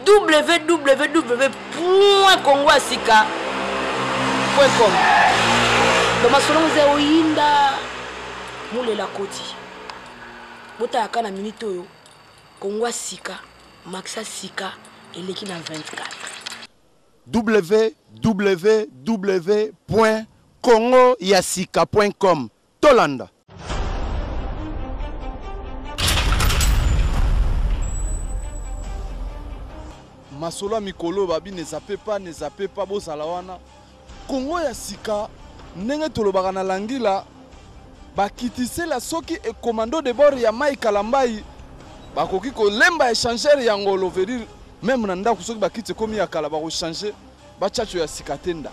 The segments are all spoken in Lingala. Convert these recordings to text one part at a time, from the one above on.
Www congo ya sika com. Donc masolo ngo eza oyinda mulela koti. Botalaka na minute oyo Congo ya sika maxa sika eleki na 24. Www point congo ya sika point com tolanda. Masolo ya mikolo babi ne zappe pas, ne zappe pas, bozala wana. Congo ya sika ndenge tolobaka na langila bakitisela soki e commando de bord ya Mike Kalambayi bakoki kolemba échangeur ya ngolo veut dire meme na ndako soki bakiti ekomi ya kala bako changer bachacho ya sika te nda.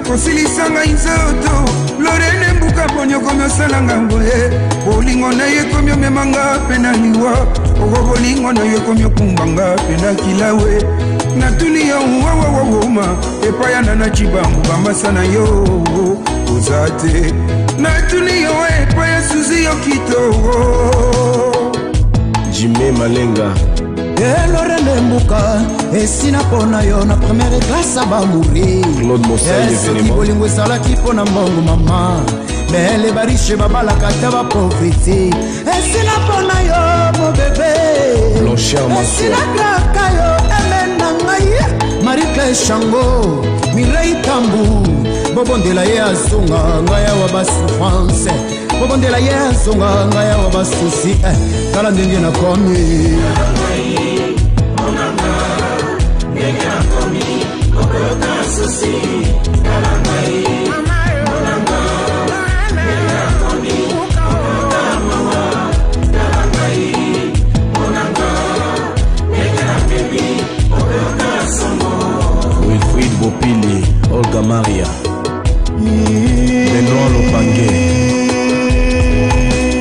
Kosilisa ngai nzoto lorene mbuka boni okomi osala ngambo ye bolingo na ye ekomi omema nga mpe na liwa oko bolingo na yo ekomi okumba nga mpe na kilawe natuni yo wawawawoma epai ya nana cibangu bambasa na yo oza te natuni yo epai ya suzi yo kito Jimmy Malenga Lorene Mbuka esina mpo na yo na première classe ya bamuri Claude Mosai soki événement. bolingo ezalaki mpo na mbongo mama bele barishe babalaka ata bapauvreté esina mpo na yo mobebe Blanchard Maswa. esina kaka yo eme na ngai Marie-Claire Shango Mireille Tambu bobondela ye azonga ngai awa basouffrance bobondela ye azonga ngai awa basusi tala ndenge nakomi Wilfried Bopili, Olga Maria, Benoît Lopangue,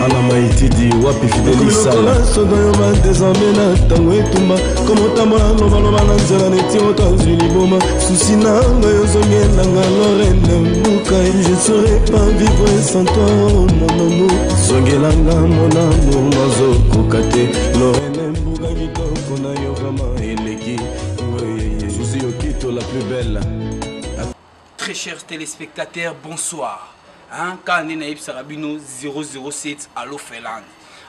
Anna Maitidi, Wapi Fidelis Sala. Soto yo ba désormais na ntango etumba komotambola lobaloba na nzela neti moto azwi liboma susi na ngai ozongelanga Lorraine Mbuka je saurais pas vivre sans toi oh mon amour zongelanga mon amour nazokoka te Lorraine Mbuka kitoko na yo vraiment eleki Susi Okito la plus belle. Très chers téléspectateurs, bonsoir. Hein, quand on est na bino 007 Allo Finlande.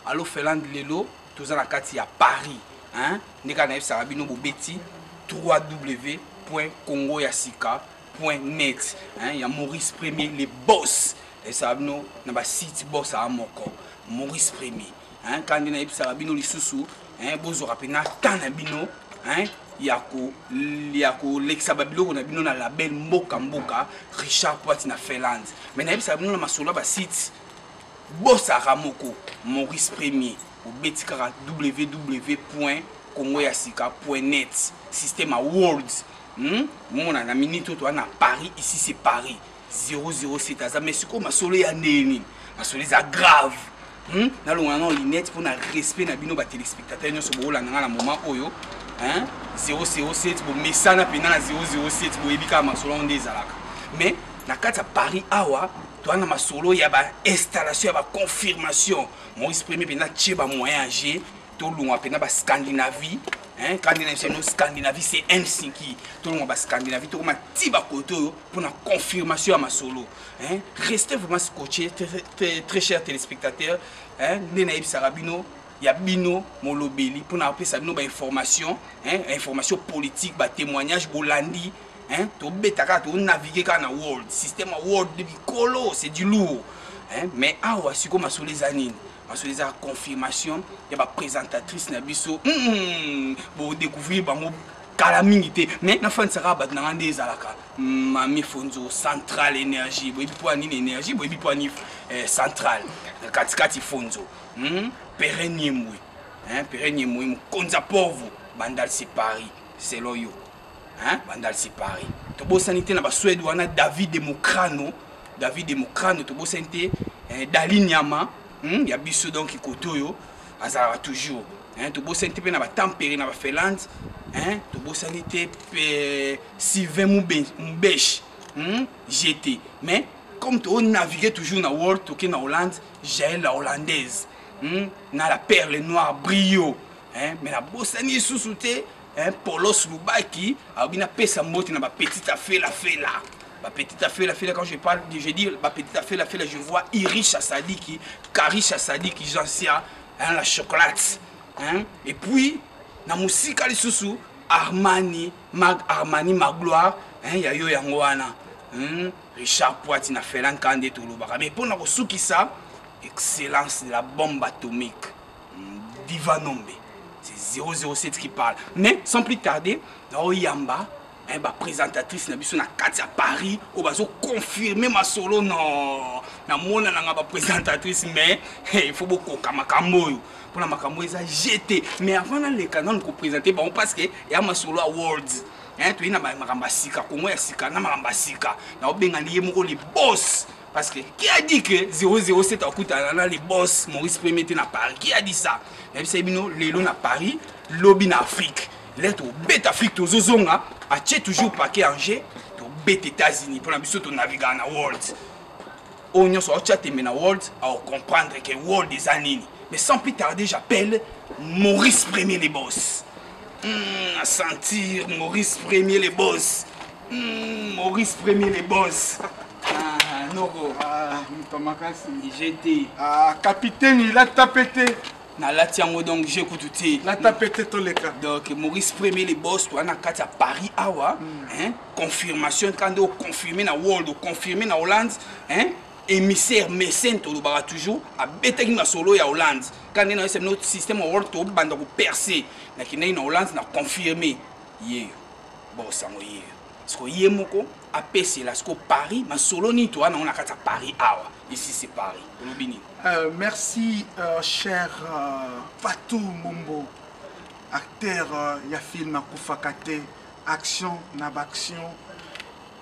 Allo Finlande lelo toza na kati ya Paris. Hein, ndeka na yebisaka bino bobeti trois w point congo ya sika point net. Hein, ya Maurice Premier le boss. Yebisaka bino na ba site boss a moko. Maurice Premier. Hein, quand na yebisaka bino lisusu, hein, bozwaka pe na temps na bino, hein, ya ko, ya kolekisa ba biloko na bino na label mboka mboka Richard Poiti na Finlande. Mais na yebisaka bino na masolo ya ba site bossaka moko Maurice Premier obeti kaka w w point congo ya sika point net système à world. Mona na minute oyo toza na Paris, ici c'est Paris 007 aza mais sikoyo masolo ya ndenge nini? Masolo eza grave. Nalongola nano lunette mpo na respect na bino ba téléspectateurs nyonso boolanda nga na moment oyo, hein? 007 bomesana mpenza na 007 boyebi kaka masolo yango nde ezalaka. Mais na kati ya Paris awa toza na masolo ya ba installation ya ba confirmation. Maurice Premier mpenza tie ba moyen ya G tolongwa mpenza ba Scandinavie, hein? Quand on est Scandinavie c'est Helsinki. Tolongwa ba Scandinavie tokoma ti ba kote oyo mpo na confirmation ya masolo, hein? Restez vraiment scotché très, très, très chers téléspectateurs, hein? Nde nayebisaka bino ya bino molobeli mpo na kopesa bino ba information, hein? Information politique, ba témoignage bolandi, hein? Tobeta kaka, to naviguer kaka na world système ya world de bikolo, c'est du lourd, hein? Mais awa sikoyo masolo eza nini? Masolo eza confirmation ya ba présentatrice na biso. Bo découvrir bango kala mingi te, mais nafandisaka bato na nga nde ezalaka Mami Fonzo Central Énergie. Boyebi mpo ya nini énergie, boyebi mpo ya nini centrale katikati Fonzo. Pere Niemwe, hein, Pere Niemwe mokonzi ya Porvo Bandal c'est Paris selon yo. Hein? Bandal c'est Paris. Tobosani te na ba Suède wana David Democrano, David Democrano tobosani te eh, Dali Nyama, hmm? ya biso donc koto oyo azalaka toujours. Hein? Tobosani te pe na ba Tampere na ba Finlande, hein? Tobosani te pe Sylvain Mubesh, hmm? GT. Mais comme to naviguer toujours na world toke na Hollande, Jaël la hollandaise, hmm? Na la perle noire brio, hein? Mais nabosani lisusu te hein, Polos Lubaki alobi napesa mbote na ba petite afela fela ba petite afela fela quand je parle je dis ba petite afela fela je vois Irisha Sadiki Karisha Sadiki Jansia hein, la chocolate hein, et puis na mosika lisusu Armani Mag Armani Magloire hein, ya yo yango wana hein, Richard Poiti na Fela Nkande tolobaka mais mpo na kosukisa excellence de la bombe atomique Diva Nombe c'est 007 qui parle mais sans plus tarder naoyamba hein, ba présentatrice na biso na kati ya Paris oyo bazo confirmer masolo non namona nanga ba présentatrice mais il faut bokoka makambo oyo mpona makambo eza jete mais avant naleka nanu kopresente bango parce que ya masolo ya world hein, toyei na makambo ya sika kongo ya sika na makambo ya sika naobengani ye moko le boss Parce que qui a dit que 007 akutana na les boss Maurice Premier te na Paris? Qui a dit ça? Nayebisa bino lelo na Paris, lobi na Afrique. Là tobeta Afrique tozozonga, atie toujours paquet en jeu, tobeta États-Unis pona biso to navigaka na world. Oyo nyonso aotya tembe na world, ao comprendre que world eza nini. Mais sans plus tarder, j'appelle Maurice Premier les boss. Hmm, à sentir Maurice Premier les boss. Hmm, Maurice Premier les boss. Ah, noko. Ah, moto makasi. GT. Ah, capitaine, il a tapé. nalati yango donc je kutu te lata pete toleka donc maurice premier le boss toa na kati ya paris awa mm. hein, confirmation kaka nde oconfirme na world oconfirme na hollande hein, émissaire mécène tolobaka toujours abetaki masolo ya hollande kaka nde nayesa bino système ya world tobanda koperce nakendaki na hollande na confirme yeyo bosango yeyo siko ye moko apesela siko paris masolo nini toa nango na kati ya paris awa ici c'est paris olobi nini euh, merci euh, cher euh, fatou mbombo acteur euh, ya film akufaka te action na baaction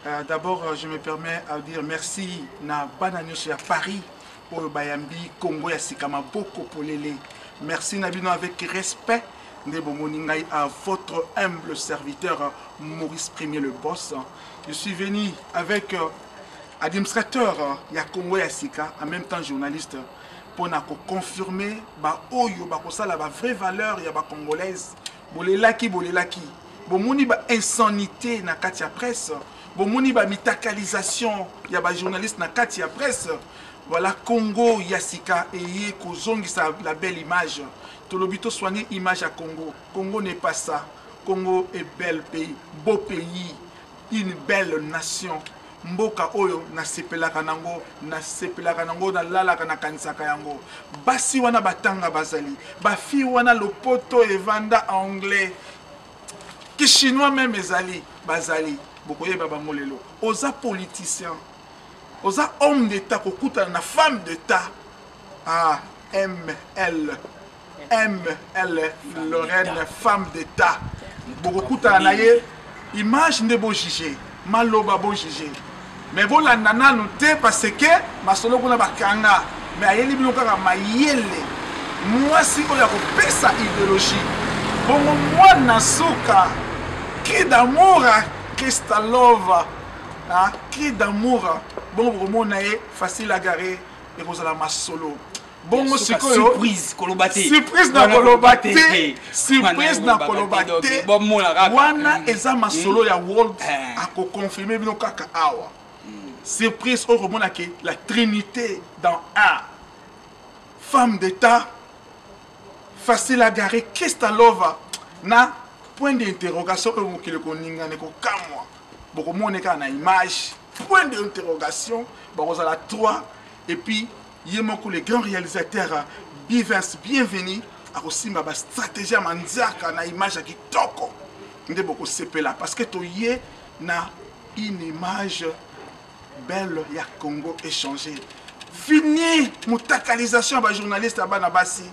euh, d'abord euh, je me permets à dire merci na bana nyonso ya paris oyo bayambi congo ya sika maboko polele merci na bino avec respect nde bomoni ngai à votre humble serviteur Maurice Premier le boss je suis venu avec euh, administrateur euh, ya Congo ya sika en même temps journaliste mpona koconfirme baoyo bakosala ba vraie valeur ya bacongolaise bolelaki bolelaki bomoni ba insanité na kati ya presse bomoni ba mitakalisation ya bajournaliste na kati ya presse voilà congo ya sika eye kozongisa la belle image tolobi to soigner image ya congo congo n'est pas ça congo est bel pays beau pays une belle nation mboka oyo nasepelaka nango nasepelaka nango nalalaka nakanisaka yango basi wana batanga bazali bafille wana lopoto evanda anglais kichinois meme ezali bazali bokoyeba bango lelo oza politicien oza homme d'état kokutana na femme d'état ah ml ml lorraine femme d'état bokokutana na ye image nde bojuge maloba bojuge mais bolanda nanu te parce que masolo kuna bakanga mais ayeli bino kaka mayele mwasi oyo akopesa idéologie bongo mwana suka cri d'amour kristalova ah, cri d'amour bongo bokomona ye facile agare ekozala masolo bongo sikoyo surprise koloba te surprise na koloba te surprise na koloba te wana mm. eza masolo ya world eh. akoconfirme bino kaka awa mm. surprise oyo komona ke la trinité dans un femme d'état facile à garer kristalova na point d'interrogation oyo mokili koningana ekokamwa bokomona kaka na image point d'interrogation bakozala 3 et puis ye moko le grand réalisateur bivens bienvenu akosimba bastratégie ya manzaka na image ya kitoko nde bokosepela parce que toye na une image belle ya congo échange fini mutakalisation ya bajournaliste ya bana basi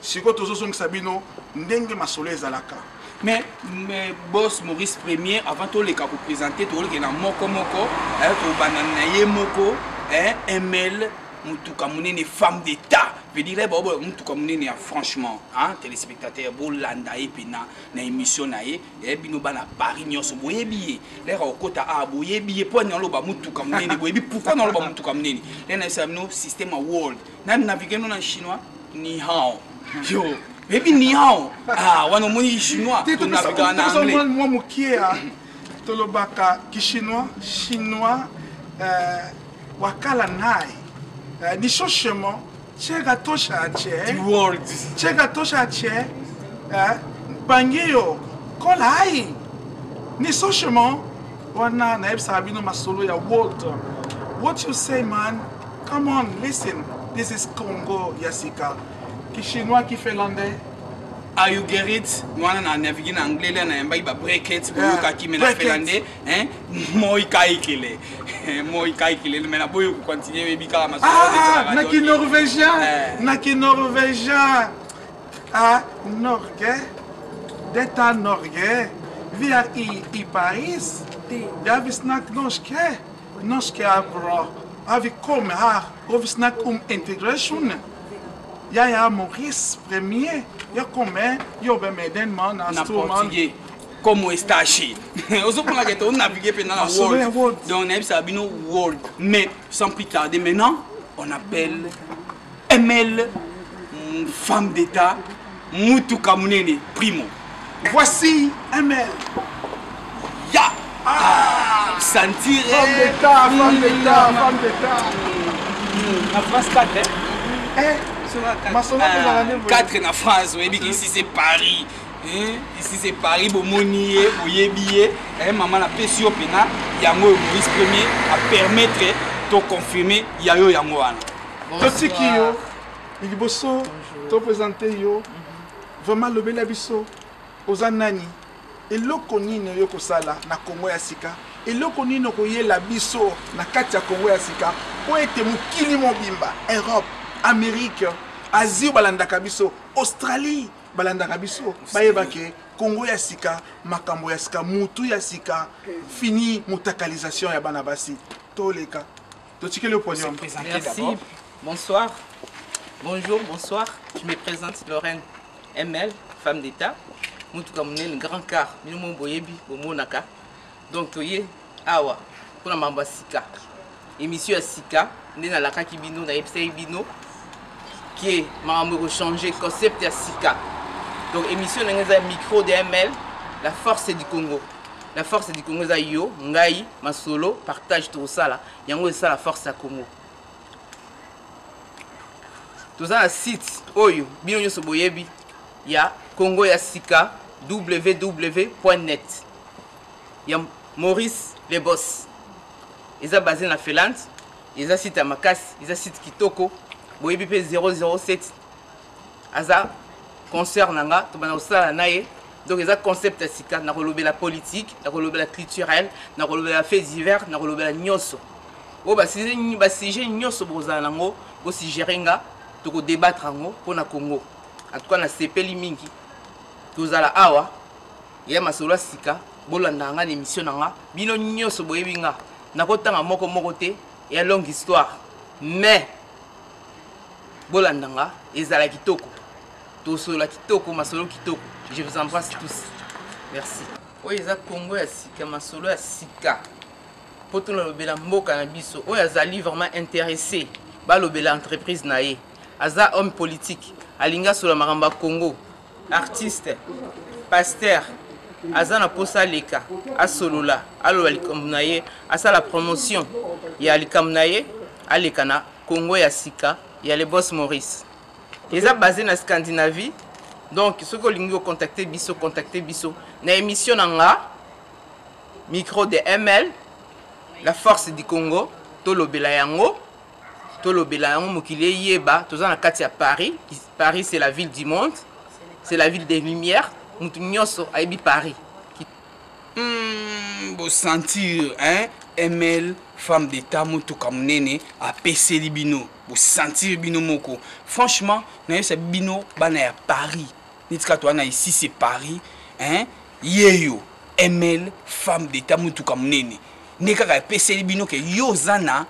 sikoyo tozozongisa bino ndenge masolo ezalaka. Mais, mais boss Maurice Premier, avant toleka koprésente, toleke na moko moko, tobanda na ye moko, ML mutuka munene, femme d'état, veut dire ba mutuka munene ya franchement, hein, téléspectateur bolanda ye pena na émission na ye, eh, bino bana Paris nyonso boyebi ye, lera okota a boyebi ye po na loba mutuka munene, boyebi pourquoi na loba mutuka munene, lera na sa no système a world na naviguer no na chinois ni hao yo baby ni hao, ah wana omoni chinois to naviguer na anglais. Mwa mokie tolobaka kichinois, chinois wakala nai ni shoshemo chega tosha che the world chega tosha che bangiyo kolai ni soshemo wana nayebisaka bino masolo ya world. What you say, man? Come on, listen, this is Congo ya sika, ki chinois, ki finlandais. Are you get it? Mwana na naviguer na anglais là, na yambaki ba brackets, boyokaki, mais na finlandais, hein, moi kaikele. Moi kaikele, mais na boyo ko continuer yebi kaka masolo. Ah, na ki norvégien, na ki norvégien. Ah, Norge, d'État Norge, vi er i Paris. Ja, vi snakker norsk. Norsk er bra. Ja, vi kommer her, og vi snakker om integration. Jeg er Maurice Premier. Jeg kommer jobber med den mannen, na stor mann. Portugais. Como está chez? Ozomona ke to naviguer pe na Masolo ya world. World. Donc nayebisaka bino world. Mais sans plus tarder, maintenant, on appelle ML, femme d'État, Mutuka Munene, primo. Voici ML. Ya! Ah! Sentir. Femme d'État, femme d'État, femme d'État. Na France 4, hein? Eh, masolo kozala nde boye. 4 na France, oyebi ke ici c'est Paris. Hein? Ici c'est Paris, bomoni ye, boyebi ye. Eh, maman napesi yo pena yango oyo Maurice Premier a permettre to confirmer ya yo yango wana. Totiki yo liboso topresente yo vraiment, lobela biso oza nani, eloko nini oyo kosala na Kongo ya sika, eloko nini okoyela biso na kati ya Kongo ya sika, po ete mokili mobimba, Europe, Amérique, Asie balandaka biso, Australie balandaka biso, bayeba ke Kongo ya sika, makambo ya sika, mutu ya sika, fini mutakalisation ya bana basi. Toleka, totikeli yo podium. Merci. Bonsoir. Bonjour, bonsoir. Je me présente, Lorraine ML, femme d'État. Mutuka munene, grand car, bino mo boyebi, bomonaka. Donc toye awa mpona mambo ya sika. Émission ya sika nde nalakaki bino, nayebisaki bino ke makambo ekochange, concept ya sika. Donc émission ndenge eza micro de ML, la force du Congo. La force du Congo eza yo, ngai, masolo, partage tokosala, yango esala force ya Congo. Toza na site oyo bino nyonso boyebi ya Congo ya sika www.net ya Maurice Le Boss. Eza basé na Finlande, eza site ya makasi, eza site kitoko. Boyebi mpe 007 aza concert na nga, tobanda kosala na ye. Donc eza concept ya sika, nakolobela politique, nakolobela culturel, nakolobela fait divers, nakolobela nyonso oyo basujet nyonso bokozala nango, bosuggere nga, tokodébattre yango mpona Congo. En tout cas nasepeli mingi tozala awa ya masolo ya sika. Bolandaka nga na émission na nga, bino nyonso boyebi nga, nakotanga moko moko te, ya longue histoire, mais bolanda nga, ezala kitoko, tosolola kitoko, masolo kitoko. Je vous embrasse tous, merci. Oyo eza Congo ya sika, masolo ya sika mpo tolobela mboka na biso. Oyo azali vraiment intéressé, balobela entreprise na ye, aza homme politique, alingi asola makambo ya Congo, artiste, pasteur, aza na mposa aleka asolola, aloba likambo na ye, asala promotion ya likambo na ye, aleka na Congo ya sika ya Le Boss Maurice. Eza basé na Scandinavie. Donc soki olingi ocontacte biso, contacte biso na émission na nga micro de ML, la force du Congo. Tolobela yango, tolobela yango, mokili eyeba toza na kati ya Paris. Paris, c'est la ville du monde, c'est la ville des lumières, mutu nyonso ayebi Paris. Bosentir, hein, ML femme d'état, motuka monene, apeseli bino, bosentir bino moko. Franchement nayebisa bino, bana ya Paris, neti kaka towana, ici c'est Paris. hein? Yeyo ML femme d'état mutuka munene nde kaka epeseli bino ke yo oza na,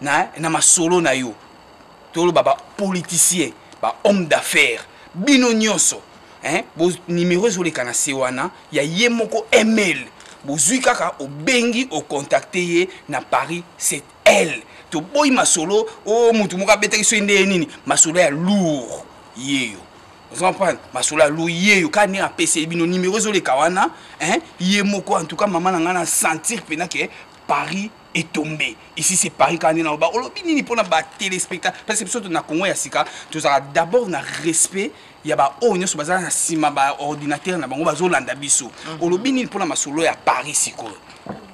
na, na masolo na yo toloba ba politicien ba homme d'affaires bino nyonso hein? Bo numero ezoleka na se wana ya ye moko ML bozwi kaka obengi ocontacte ye na Paris c'est elle toboyi masolo o oh, motu moko abetaki soki ndeye nini masolo ya lourd yeyo ozo comprendre masolo ya lourd yeyo kaka ndenge apeseli bino numero ezoleka wana hein ye moko en tout cas mama na ngai na sentir mpena ke Paris est tombé ici c'est Paris kaka nde naloba olobi nini mpona batelespectateur parce que biso na Congo ya sika tozalaka d'abord na respect ya baoyo nyonso baza na nsima baordinateur na bango bazolanda biso mhm. olobi nini mpona masolo ya Paris sikoyo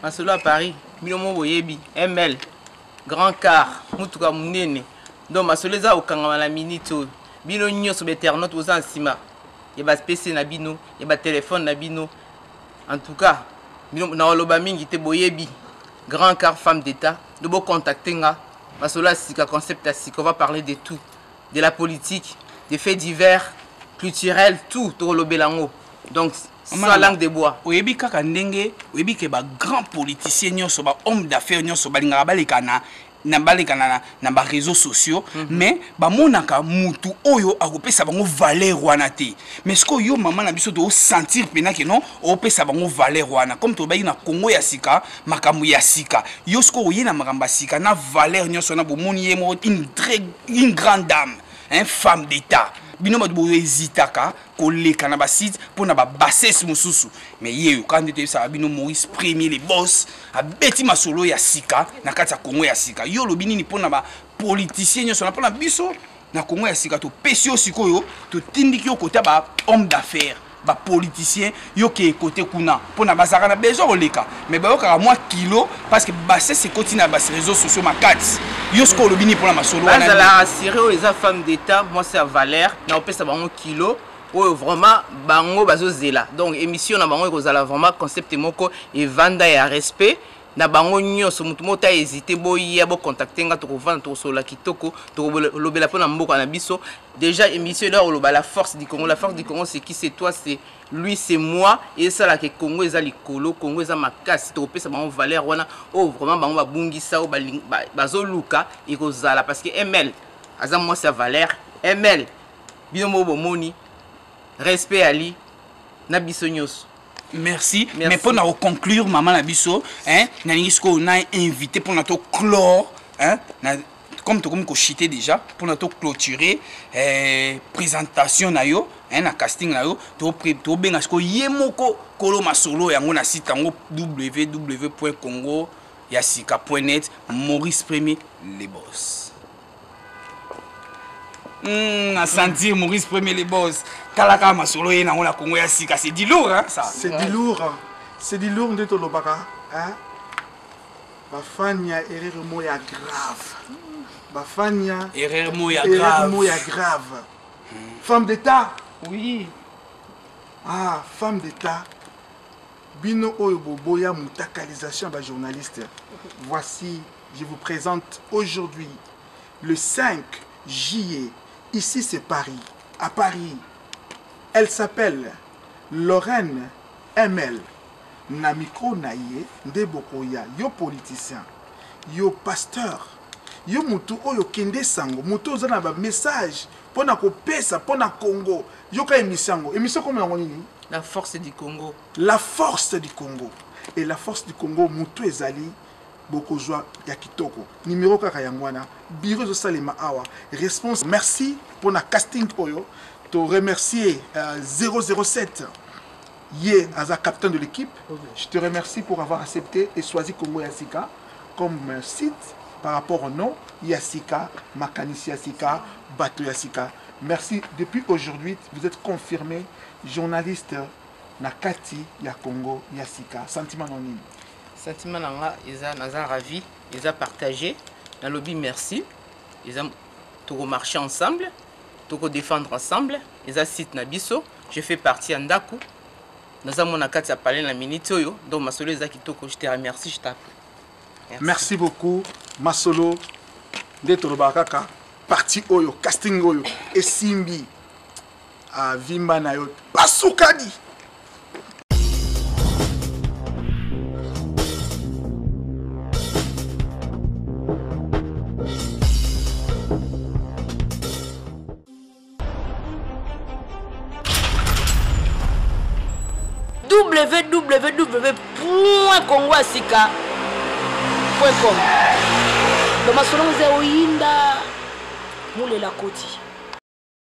masolo ya Paris bino mo boyebi ml grand car motuka monene donc masolo eza kokangama na minute oyo bino nyonso bainternaute boza na nsima ya ba pc na bino ya batelefone na bino en tout cas bino nakoloba mingi te boyebi grand car femme d'état do bocontacte nga masolo ya sika concept ya sika on va parler de tout de la politique des faits divers culturels tout tokolobela yango donc sans langue de bois oyebi kaka ndenge oyebi ke ba grand politicien nyonso ba homme d'affaires nyonso balingaka baleka na na baleka na, na ba réseaux sociaux mm -hmm. mais bamonaka mutu oyo akopesa bango valeur wana te mais sikoyo yo mama na biso tosentir mpena ke non opesa bango valeur wana comme tolobaki na Congo ya sika makambo ya sika yo sikoyo oye na makambo ya sika na valeur nyonso wana bomoni ye moko une, très, une grande dame hein, femme d'état bino bato boezitaka koleka na basite mpo na babassesse mosusu mais ye oyo kaka nde toyebisaka bino Maurice Premier le boss abeti masolo ya sika na kati ya Congo ya sika yo olobi nini mpo na bapoliticien nyonso na mpo na biso na Congo ya sika topesi yo sikoyo totindiki yo kota ba homme d'affaires bapoliticien yo kee kote kuna mpo na bazalaka na besoin koleka mais bayokaka mwa kilo parce que bassesse ekoti na bas réseaux sociaux makati yo sikoyo olobi nini mpo na masolo wana bazala rassure oyo eza femme d'état mwasi ya valeur na opesa bango kilo oyo vraiment bango bazozela donc émission na bango ekozala vraiment concept moko evanda ya respect na bango nyonso moto moko ta hésite boya bocontacte nga tokovanda tokosolola kitoko tokolobela mpo na mboka na biso déjà émission ela koloba la force du Congo la force du Congo c'est qui c'est toi c'est lui c'est moi esalaka Congo eza likolo Congo eza makasi tokopesa bango valeur wana oyo vraiment bango babungisa oyo bazoluka ekozala parce que ml aza mwasi ya valeur ml bino moko bomoni respect ali na biso nyonso merci, merci. mais mpo na koconclure mama na biso hein, nalingi sikoyo na invité mpo na toclore hein, na, comme tokomi kochite déjà mpo na toclôturer eh, présentation na yo hein, na casting na yo tobenga sikoyo ye moko kolo masolo yango na site yango www congo ya sika net Maurice Premier le boss na sentir Maurice Premier le boss tala kaka masolo ye nango na Congo ya sika c'est du lourd hein, ça c'est du lourd c'est du lourd nde tolobaka hein? bafani ya erreur mo ya grave bafani ya erreur mo ya grave mo ya grave femme d'état oui ah femme d'état bino oyo boboya mutakalisation ya bajournaliste voici je vous présente aujourd'hui le 5 juillet ici c'est Paris à Paris elle s'appelle Lorraine ML na micro na ye nde bokoya yo politicien yo pasteur yo mutu oyo kende sango mutu oza na ba message mpo na kopesa mpo na Congo yoka émission yango émission komona yango nini la force du Congo la force du Congo et la force du Congo mutu ezali bokozwa ya kitoko numero kaka yango wana bureau ezosalema awa réponse merci mpo na casting oyo to remercier 007 ye aza capitaine de l'équipe je te remercie pour avoir accepté et choisi Congo ya sika comme site par rapport au nom ya sika makanisi ya sika bato ya sika merci depuis aujourd'hui vous êtes confirmé journaliste na kati ya Congo ya sika sentiment no nini sentiment na nga eza naza ravi eza partagé nalobi merci eza tokomarche ensemble tokodefendre ensemble eza site na biso je fais partie ya ndako naza mona kati ya palais na minute oyo donc masolo eza kitoko je te remercie je t'appelle merci. merci beaucoup masolo nde tolobaka kaka partie oyo casting oyo esimbi avimba na yo pasukadi. Www point congo ya sika point com. Donc masolo eza oyinda mulela koti.